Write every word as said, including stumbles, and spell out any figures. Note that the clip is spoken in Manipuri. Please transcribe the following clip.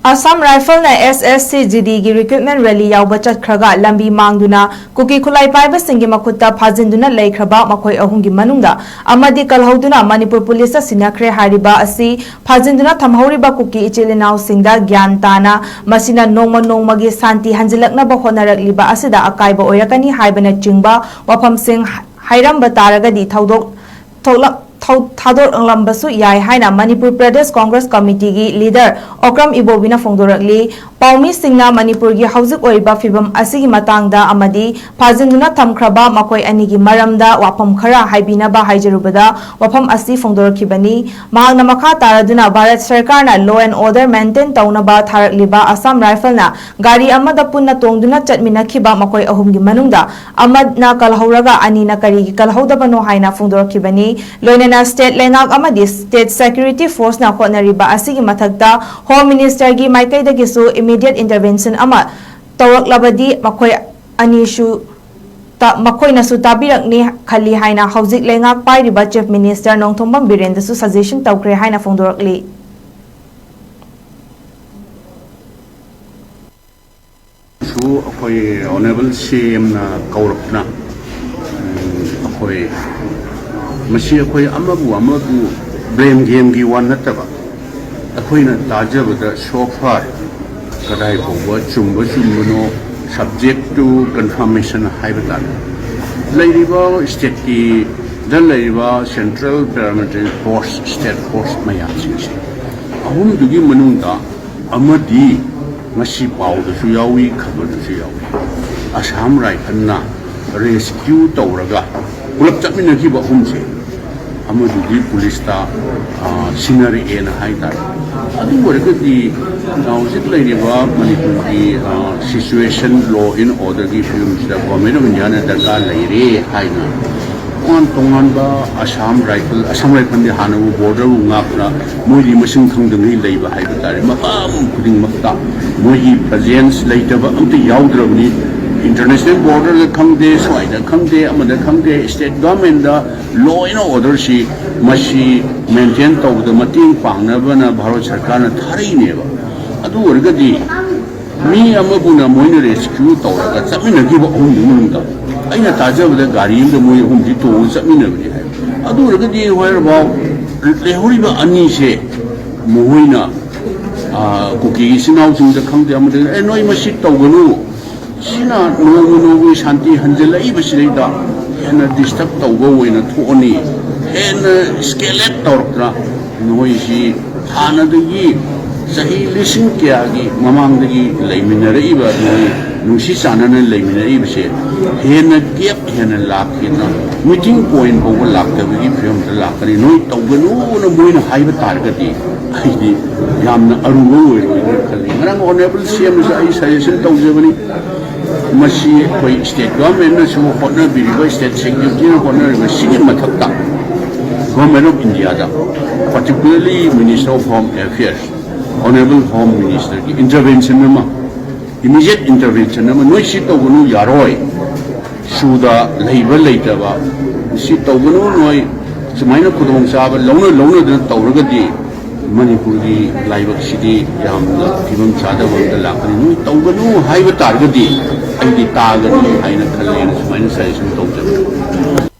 Assam Rifle ꯅ S S C G D ꯒꯤ recruitment rally ꯌꯥꯎꯕ ꯆꯠꯈ꯭ꯔꯒ ꯂꯝꯕꯤ ꯃꯥꯡꯗꯨꯅ ꯀꯨꯀꯤ ꯈꯨꯠꯂꯥꯏ ꯄꯥꯏꯕꯁꯤꯡꯒꯤ ꯃꯈꯨꯠꯇ ꯐꯥꯖꯤꯟꯗꯨꯅ ꯂꯩꯈ꯭ꯔꯕ ꯃꯈꯣꯏ ꯑꯍꯨꯝꯒꯤ ꯃꯅꯨꯡꯗ ꯑꯃꯗꯤ ꯀꯜꯍꯧꯗꯨꯅ ꯃꯅꯤꯄꯨꯔ ꯄꯨꯂꯤꯁꯇ ꯁꯤꯟꯅꯈ꯭ꯔꯦ ꯍꯥꯏꯔꯤꯕ ꯑꯁꯤ ꯐꯥꯖꯤꯟꯗꯨꯅ ꯊꯝꯍꯧꯔꯤꯕ ꯀꯨꯀꯤ ꯏꯆꯤꯜ ꯏꯅꯥꯎꯁꯤꯡꯗ ꯒ꯭ꯌꯥꯟ ꯇꯥꯅ ꯃꯁꯤꯅ ꯅꯣꯡꯃ ꯅꯣꯡꯃꯒꯤ ꯁꯥꯟꯇꯤ ꯍꯟꯖꯤꯜꯂꯛꯅꯕ ꯍꯣꯠꯅꯔꯛꯂꯤꯕ ꯑꯁꯤꯗ ꯑꯀꯥꯏꯕ ꯑꯣꯏꯔꯛꯀꯅꯤ ꯍꯥꯏꯕꯅꯆꯤꯡꯕ ꯋꯥꯐꯝꯁꯤꯡ ꯍꯥꯏꯔꯝꯕ ꯇꯥꯔꯒꯗꯤ ꯊꯧꯗꯣꯛ ꯊꯣꯛꯂꯛ- ꯊꯧ- ꯊꯥꯗꯣꯛꯂꯝꯕꯁꯨ ꯌꯥꯏ ꯍꯥꯏꯅ ꯃꯅꯤꯄꯨꯔ ꯄ꯭ꯔꯗꯦꯁ ꯀꯣꯡꯒ꯭ꯔꯦꯁ ꯀꯃꯤꯇꯤꯒꯤ ꯂꯤꯗꯔ ꯑꯣꯀ꯭ꯔꯝ ꯏꯕꯣꯕꯤꯅ ꯐꯣꯡꯗꯣꯔꯛꯂꯤ꯫ ꯄꯥꯎꯃꯤꯁꯤꯡꯅ ꯃꯅꯤꯄꯨꯔꯒꯤ ꯍꯧꯖꯤꯛ ꯑꯣꯏꯔꯤꯕ ꯐꯤꯕꯝ ꯑꯁꯤꯒꯤ ꯃꯇꯥꯡꯗ ꯑꯃꯗꯤ ꯐꯥꯖꯤꯟꯗꯨꯅ ꯊꯝꯈ꯭ꯔꯕ ꯃꯈꯣꯏ ꯑꯅꯤꯒꯤ ꯃꯔꯝꯗ ꯋꯥꯐꯝ ꯈꯔ ꯍꯥꯏꯕꯤꯅꯕ ꯍꯥꯏꯖꯔꯨꯕꯗ ꯋꯥꯐꯝ ꯑꯁꯤ ꯐꯣꯡꯗꯣꯔꯛꯈꯤꯕꯅꯤ꯫ ꯃꯍꯥꯛꯅ ꯃꯈꯥ ꯇꯥꯔꯗꯨꯅ ꯚꯥꯔꯠ ꯁꯔꯀꯥꯔꯅ law and order maintain ꯇꯧꯅꯕ ꯊꯥꯔꯛꯂꯤꯕ Assam Rifle ꯅ ꯒꯥꯔꯤ ꯑꯃꯗ ꯄꯨꯟꯅ ꯇꯣꯡꯗꯨꯅ ꯆꯠꯃꯤꯟꯅꯈꯤꯕ ꯃꯈꯣꯏ ꯑꯍꯨꯝꯒꯤ ꯃꯅꯨꯡꯗ ꯑꯃꯅ ꯀꯜꯍꯧꯔꯒ ꯑꯅꯤꯅ ꯀꯔꯤꯒꯤ ꯀꯜꯍꯧꯗꯕꯅꯣ ꯍꯥꯏꯅ ꯐꯣꯡꯗꯣꯔꯛꯈꯤꯕꯅꯤ꯫ ꯂꯣꯏꯅꯅ state ꯂꯩꯉꯥꯛ ꯑꯃꯗꯤ state security force ꯅ ꯍꯣꯠꯅꯔꯤꯕ ꯑꯁꯤꯒꯤ ꯃꯊꯛꯇ Home Minister ꯒꯤ ꯃꯥꯏꯀꯩꯗꯒꯤꯁꯨ immediate intervention ꯑꯃ ꯇꯧꯔꯛꯂꯕꯗꯤ ꯃꯈꯣꯏ ꯑꯅꯤꯁꯨ ꯇ- ꯃꯈꯣꯏꯅꯁꯨ ꯇꯥꯕꯤꯔꯛꯅꯤ ꯈꯜꯂꯤ ꯍꯥꯏꯅ ꯍꯧꯖꯤꯛ ꯂꯩꯉꯥꯛ ꯄꯥꯏꯔꯤꯕ Chief Minister ꯅꯣꯡꯊꯣꯝꯕꯝ ꯕꯤꯔꯦꯟꯗꯁꯨ suggestion ꯇꯧꯈ꯭ꯔꯦ ꯍꯥꯏꯅ ꯐꯣꯡꯗꯣꯔꯛꯂꯤ꯫ ꯁꯨ ꯑꯩꯈꯣꯏ Honourable C M ꯅ ꯀꯧꯔꯛꯇꯨꯅ, ꯎꯝ, ꯑꯩꯈꯣꯏ ꯃꯁꯤ ꯑꯩꯈꯣꯏ ꯑꯃꯕꯨ ꯑꯃꯕꯨ blame game ꯒꯤ ꯋꯥ ꯅꯠꯇꯕ, ꯑꯩꯈꯣꯏꯅ ꯇꯥꯖꯕꯗ so far ꯀꯗꯥꯏ ꯐꯥꯎꯕ ꯆꯨꯝꯕ ꯆꯨꯝꯕꯅꯣ, subject to confirmation ꯍꯥꯏꯕ ꯇꯥꯔꯦ꯫ ꯂꯩꯔꯤꯕ state ꯀꯤ ꯗ ꯂꯩꯔꯤꯕ central paramilitary force, state force ꯃꯌꯥꯝꯁꯤꯡꯁꯦ, ꯑꯍꯨꯝꯗꯨꯒꯤ ꯃꯅꯨꯡꯗ ꯑꯃꯗꯤ ꯉꯁꯤ ꯄꯥꯎꯗꯁꯨ ꯌꯥꯎꯏ, ꯈꯕꯔꯗꯁꯨ ꯌꯥꯎꯏ, Assam Rifle ꯅ rescue ꯇꯧꯔꯒ ꯄꯨꯂꯞ ꯆꯠꯃꯤꯟꯅꯈꯤꯕ ꯑꯍꯨꯝꯁꯦ, ꯑꯃꯗꯨꯗꯤ ꯄꯨꯂꯤꯁꯇ, ꯑ, ꯁꯤꯟꯅꯔꯛꯑꯦꯅ ꯍꯥꯏ ꯇꯥꯔꯦ꯫ ꯑꯗꯨ ꯑꯣꯏꯔꯒꯗꯤ ꯍꯧꯖꯤꯛ ꯂꯩꯔꯤꯕ ꯃꯅꯤꯄꯨꯔꯒꯤ, ꯑ, situation, law and order ꯒꯤ ꯐꯤꯕꯝꯁꯤꯗ Government of India ꯅ ꯗꯔꯀꯥꯔ ꯂꯩꯔꯦ ꯍꯥꯏꯅ ꯇꯣꯉꯥꯟ ꯇꯣꯉꯥꯟꯕ Assam Rifle, Assam Rifle ꯗꯤ ꯍꯥꯟꯅꯕꯨ border ꯕꯨ ꯉꯥꯛꯇꯅ ꯃꯣꯏꯗꯤ ꯃꯁꯤꯡ ꯈꯪꯗꯉꯩ ꯂꯩꯕ ꯍꯥꯏꯕ ꯇꯥꯔꯦ꯫ ꯃꯐꯝ ꯈꯨꯗꯤꯡꯃꯛꯇ ꯃꯣꯏꯒꯤ presence ꯂꯩꯇꯕ ꯑꯝꯇ ꯌꯥꯎꯗ꯭ꯔꯕꯅꯤ꯫ International border ꯗ ꯈꯪꯗꯦ, ꯁ꯭ꯋꯥꯏꯗ ꯈꯪꯗꯦ, ꯑꯃꯗ ꯈꯪꯗꯦ, state government the law and order ꯁꯤ ꯃꯁꯤ maintain ꯇꯧꯕꯗ ꯃꯇꯦꯡ ꯄꯥꯡꯅꯕꯅ ꯚꯥꯔꯠ ꯁꯔꯀꯥꯔꯅ ꯊꯥꯔꯛꯏꯅꯦꯕ꯫ ꯑꯗꯨ ꯑꯣꯏꯔꯒꯗꯤ ꯃꯤ ꯑꯃꯕꯨꯅ ꯃꯣꯏꯅ ꯔꯦꯁꯀ꯭ꯌꯨ ꯇꯧꯔꯒ ꯆꯠꯃꯤꯟꯅꯈꯤꯕ ꯑꯍꯨꯝꯗꯨ ꯃꯅꯨꯡꯗ, ꯑꯩꯅ ꯇꯥꯖꯕꯗ ꯒꯥꯔꯤ ꯑꯃꯗ ꯃꯣꯏ ꯑꯍꯨꯝꯗꯤ ꯇꯣꯡꯉꯒ ꯆꯠꯃꯤꯟꯅꯕꯅꯤ ꯍꯥꯏ꯫ ꯑꯗꯨ ꯑꯣꯏꯔꯒꯗꯤ ꯍꯣꯏꯔꯕꯥꯎ ꯂꯩꯍꯧꯔꯤꯕ ꯑꯅꯤꯁꯦ ꯃꯈꯣꯏꯅ, ꯑ, ꯀꯨꯀꯤꯒꯤ ꯏꯆꯤꯟ ꯏꯅꯥꯎꯁꯤꯡꯗ ꯈꯪꯗꯦ, ꯑꯃꯗ, "ꯑꯦ, ꯅꯣꯏ ꯃꯁꯤ ꯇꯧꯒꯅꯨ, ꯁꯤꯅ ꯅꯣꯡꯃ ꯅꯣꯡꯃꯒꯤ ꯁꯥꯟꯇꯤ ꯍꯟꯖꯤꯜꯂꯛꯏꯕꯁꯤꯗꯩꯗ ꯍꯦꯟꯅ ꯗꯤꯁꯇꯔꯕ ꯇꯧꯕ ꯑꯣꯏꯅ ꯊꯣꯛꯑꯅꯤ, ꯍꯦꯟꯅ ꯏꯁꯀꯦꯂꯦꯠ ꯇꯧꯔꯛꯇꯅ ꯅꯣꯏꯁꯤ ꯍꯥꯟꯅꯗꯒꯤ ꯆꯍꯤ ꯂꯤꯁꯤꯡ ꯀꯌꯥꯒꯤ ꯃꯃꯥꯡꯗꯒꯤ ꯂꯩꯃꯤꯟꯅꯔꯛꯏꯕ, ꯅꯣꯏ ꯅꯨꯡꯁꯤ ꯆꯥꯟꯅꯅ ꯂꯩꯃꯤꯟꯅꯔꯛꯏꯕꯁꯦ ꯍꯦꯟꯅ ꯒꯦꯞ ꯍꯦꯟꯅ ꯂꯥꯛꯈꯤꯗꯅ ꯃꯤꯇꯤꯡ ꯄꯣꯏꯟ ꯐꯥꯎꯕ ꯂꯥꯛꯇꯕꯒꯤ ꯐꯤꯕꯝꯗ ꯂꯥꯛꯀꯅꯤ꯫ ꯅꯣꯏ ꯇꯧꯒꯅꯨꯅ ꯃꯣꯏꯅ ꯍꯥꯏꯕ ꯇꯥꯔꯒꯗꯤ ꯑꯩꯗꯤ ꯌꯥꯝꯅ ꯑꯔꯨꯕ ꯑꯣꯏꯔꯣꯏꯅ ꯈꯜꯂꯤ꯫ ꯉꯔꯥꯡ ꯑꯣꯅꯔꯦꯕꯜ ꯁꯤ ꯑꯦꯝꯗꯁꯨ ꯑꯩ ꯁꯖꯦꯁꯟ ꯇꯧꯖꯕꯅꯤ꯫ ꯃꯁꯤ ꯑꯩꯈꯣꯏ ꯁ꯭ꯇꯦꯠ ꯒꯚꯔꯟꯃꯦꯟꯠꯅꯁꯨ ꯍꯣꯠꯅꯕꯤꯔꯤꯕ, ꯁ꯭ꯇꯦꯠ ꯁꯦꯀ꯭ꯌꯨꯔꯤꯇꯤꯅ ꯍꯣꯠꯅꯔꯤꯕ, ꯁꯤꯒꯤ ꯃꯊꯛꯇ ꯒꯚꯔꯟꯃꯦꯟꯠ ꯑꯣꯐ ꯏꯟꯗꯤꯌꯥꯗ, particularly Minister of Home Affairs, Honourable Home Ministerꯒꯤ intervention ꯑꯃ, immediate intervention ꯑꯃ, "ꯅꯣꯏ ꯁꯤ ꯇꯧꯒꯅꯨ, ꯌꯥꯔꯣꯏ, ꯁꯨꯗ ꯂꯩꯕ ꯂꯩꯇꯕ, ꯁꯤ ꯇꯧꯒꯅꯨ, ꯅꯣꯏ ꯁꯨꯃꯥꯏꯅ ꯈꯨꯗꯣꯡꯆꯥꯕ ꯂꯧꯅ ꯂꯧꯅꯗꯅ ꯇꯧꯔꯒꯗꯤ ꯃꯅꯤꯄꯨꯔꯒꯤ ꯂꯥꯏꯕꯛꯁꯤꯗꯤ ꯌꯥꯝꯅ ꯐꯤꯕꯝ ꯆꯥꯗꯕ ꯑꯃꯗ ꯂꯥꯛꯀꯅꯤ꯫ ꯅꯣꯏ ꯇꯧꯒꯅꯨ ꯍꯥꯏꯕ ꯇꯥꯔꯒꯗꯤ ꯑꯩꯗꯤ ꯇꯥꯒꯅꯤ ꯍꯥꯏꯅ ꯈꯜꯂꯦꯅ ꯁꯨꯃꯥꯏꯅ ꯁꯖꯦꯁꯟ ꯇꯧꯖꯕꯅꯤ"꯫